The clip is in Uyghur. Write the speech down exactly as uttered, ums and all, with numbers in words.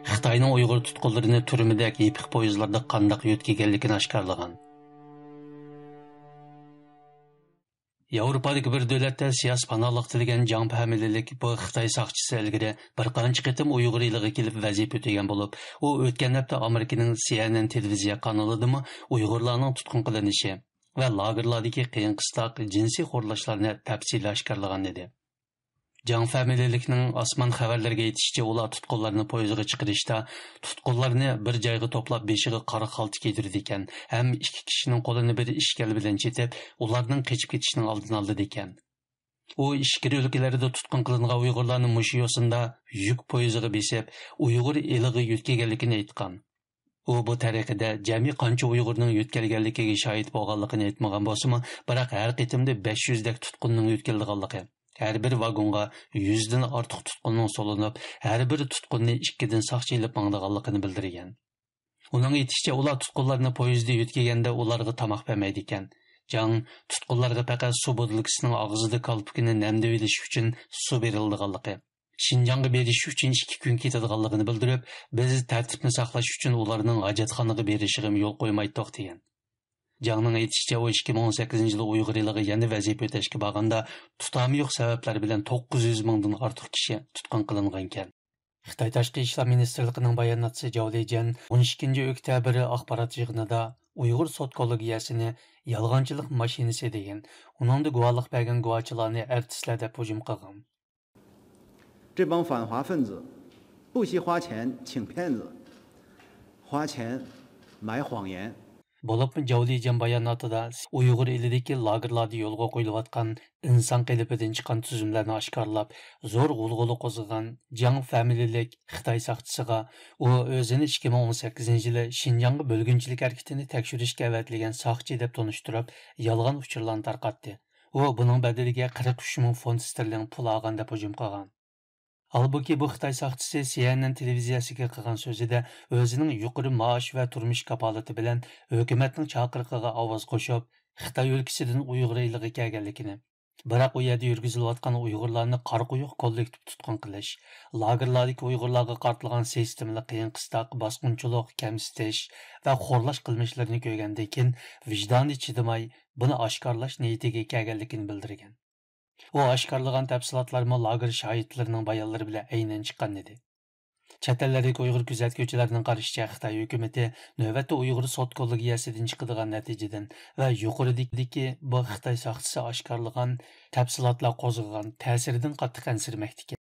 خىتاينىڭ ئۇيغۇر تۇتقۇنلىرىنى تۈرمىدەك يېپىق پويىزلاردا قانداق يۆتكىگەنلىكىنى ئاشكارىلىغان. ياۋروپادىكى بىر دۆلەتتە سىياسىي پاناھلىق تىلىگەن جاڭ فامىلىلىك بۇ خىتاي ساقچىسى ئىلگىرى بىر قانچە قېتىم ئۇيغۇر ئېلىغا كېلىپ ۋەزىپە ئۆتىگەن بولۇپ، ئۇ ئۆتكەن ھەپتە ئامېرىكىنىڭ سى ئېن ئېن تېلېۋىزىيە قانىلىدىمۇ ئۇيغۇرلارنىڭ تۇتقۇن قىلىنىشى ۋە لاگېرلاردىكى قىيىن-قىستاق، جىنسىي خورلاشلارنى تەپسىلىي ئاشكارىلىغان ئىدى. جاڭ فامىلىلىكنىڭ ئاسمان خەۋەرلىرىگە ئېيتىشىچە، ئۇلار تۇتقۇنلارنى پويىزغا چىقىرىشتا، تۇتقۇنلارنى بىر جايغا توپلاپ، بېشىغا قارا خالتا كىيدۈرىدىكەن ھەم ئىككى كىشىنىڭ قولىنى بىر ئىشكەل بىلەن چېتىپ، ئۇلارنىڭ قېچىپ كېتىشىنىڭ ئالدىنى ئالىدىكەن. ئۇ ئىچكىرى ئۆلكىلەردە تۇتقۇن قىلىنغان ئۇيغۇرلارنى مۇشۇ يوسۇندا يۈك پويىزىغا بېسىپ، ئۇيغۇر ئېلىغا يۆتكىگەنلىكىنى ئېيتقان. ئۇ بۇ تەرىقىدە جەمئىي قانچە ئۇيغۇرنىڭ يۆتكەلگەنلىكىگە شاھىت بولغانلىقىنى ئېيتمىغان بولسىمۇ، بىراق ھەر قېتىمدا بەش يۈزدەك تۇتقۇننىڭ يۆتكىلىدىغانلىقى، ھەر بىر ۋاگونغا يۈزدىن ئارتۇق تۇتقۇننىڭ سولىنىپ، ھەر بىر تۇتقۇننى ئىككىدىن ساقچى ئېلىپ ماڭىدىغانلىقىنى بىلدۈرگەن. ئۇنىڭ ئېيتىشىچە، ئۇلار تۇتقۇنلارنى پويىزدا يۆتكىگەندە ئۇلارغا تاماق بەرمەيدىكەن. جاڭ تۇتقۇنلارغا پەقەت سۇ بوتۇلكىسىنىڭ ئاغزىدا كالپۇكىنى نەمدىۋېلىش ئۈچۈن سۇ بېرىلىدىغانلىقى، شىنجاڭغا بېرىش ئۈچۈن ئىككى كۈن كېتىدىغانلىقىنى بىلدۈرۈپ، بىز تەرتىپنى ساقلاش ئۈچۈن ئۇلارنىڭ ھاجەتخانىغا بېرىشىغىمۇ يول قويمايتتۇق، دېگەن. جاڭنىڭ ئېيتىشىچە، ئۇ ئىككى مىڭ ئون سەككىزىنچى يىلى ئۇيغۇر ئېلىغا يەنە ۋەزىپە ئۆتەشكە بارغاندا، تۇتامى يوق سەۋەبلەر بىلەن توققۇز يۈز مىڭدىن ئارتۇق كىشى تۇتقۇن قىلىنغانىكەن. خىتاي تاشقى ئىشلار مىنىستىرلىقىنىڭ باياناتچىسى جاۋ لىجيەن ئون ئىككىنچى ئۆكتەبىر ئاخبارات يىغىنىدا ئۇيغۇر سوتكولوگىيەسىنى يالغانچىلىق ماشىنىسى دېگەن، ئۇنىڭدا گۇۋاھلىق بەرگەن گۇۋاچىلارنى ئارتىسلار دەپ ھۇجۇم قىلغان. 这帮反华分子不惜花钱请骗子，花钱买谎言。 بولۇپمۇ جاۋ لىجيەن باياناتىدا ئۇيغۇر ئېلىدىكى لاگېرلاردا يولغا قويۇلۇۋاتقان ئىنسان قېلىپىدىن چىققان تۈزۈملەرنى ئاشكارىلاپ، زور غۇلغۇلا قوزغىغان جياڭ فامىلىلىك خىتاي ساقچىسىغا ئۇ ئۆزىنى ئىككى مىڭ ئون سەككىزىنچى يىلى شىنجاڭغا بۆلگۈنچىلىك ھەرىكىتىنى تەكشۈرۈشكە ئەۋەتىلگەن ساقچى دەپ تونۇشتۇرۇپ، يالغان ئۇچۇرلارنى تارقاتتى. ئۇ بۇنىڭ بەدىلىگە قىرىق ئۈچ مىڭ فونت ستېرلىڭ پۇل ئالغان دەپ ھۇجۇم قىلغان. ھالبۇكى، بۇ خىتاي ساقچىسى سى ئېن ئېن تېلېۋىزىيەسىگە قىلغان سۆزىدە ئۆزىنىڭ يۇقىرى مائاش ۋە تۇرمۇش كاپالىتى بىلەن ھۆكۈمەتنىڭ چاقىرىقىغا ئاۋاز قوشۇپ، خىتاي ئۆلكىسىدىن ئۇيغۇر ئېلىغا كەلگەنلىكىنى، بىراق ئۇ يەردە يۈرگۈزۈلۈۋاتقان ئۇيغۇرلارنى قارا قويۇق كوللېكتىپ تۇتقۇن قىلىش، لاگېرلاردىكى ئۇيغۇرلارغا قارىتىلغان سىستېمىلىق قىيىن قىستاق، باسقۇنچىلىق، كەمسىتىش ۋە خورلاش قىلمىشلىرىنى كۆرگەندىن كېيىن، ۋىجدانى چىدىماي، بۇنى ئاشكارىلاش نىيىتىگە كەلگەنلىكىنى بىلدۈرگەن. ئۇ ئاشكارىلىغان تەپسىلاتلارمۇ لاگېر شاھىتلىرىنىڭ بايانلىرى بىلەن ئەينەن چىققان ئىدى. چەت ئەللەردىكى ئۇيغۇر كۆزەتكۈچىلەرنىڭ قارىشىچە، خىتاي ھۆكۈمىتى نۆۋەتتە ئۇيغۇر سوت كوللېگىيەسىدىن چىقىدىغان نەتىجىدىن ۋە يۇقىرىدىكى بۇ خىتاي ساقچىسى ئاشكارىلىغان تەپسىلاتلار قوزغىغان تەسىرىدىن قاتتىق ئەنسىرىمەكتىكەن.